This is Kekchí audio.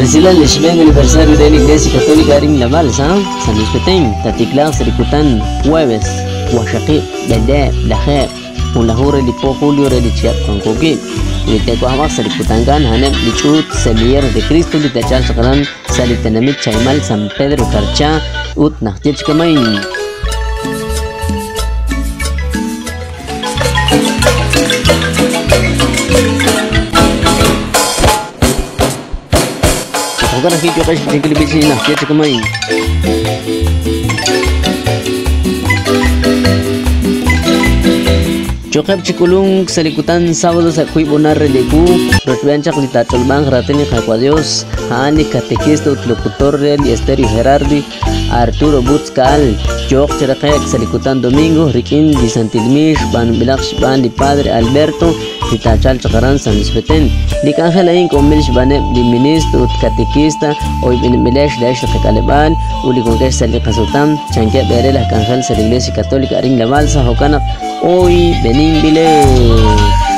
Resilal li xb'een aniversario de la Iglesia Católica arin La Balsa, San Luis Petén, tatiklaaq sa' li kutan jueves, waqxaqib', b'eleeb', lajeeb', junlaju re li po julio re li chihab' wanko wi'. Li te'wajb'aq sa' li kutan a'aneb' li ch'uut Semilleros de Cristo li te'chalq chaq aran sa' li tenamit Chaimal, San Pedro Carchá ut najtil chik kama'in. Jo'kan ajwi' yooqex xb'ichankil li b'ich a'in najtil chik kama'in. Cho'qeb' chi k'ulunk sa' li kutan sábado sa' wiib' honar re li ewu, rochb'een chaq li taach'olob'anq raatin li Qaawa' Dios, a'an li katekista ut locutor re li Estéreo Gerardi, Arturo Butz Caal, yooq chi raqe'k sa' li kutan domingo rik'in li Santil Miix b'aanunb'ilaq xb'aan li Padre Alberto li taachalq chaq aran San Luis Petén. Li k'anjel a'in k'omb'il xb'aaneb' li ministro ut katekista oyb'enb'ilex laa'ex li qak'aleb'aal ut li wankex sa' li qasutam, chankeb' eere laj k'anjel sa' li Iglesia Católica arin La Balsa, jo'kan naq oyb'eninb'ilex.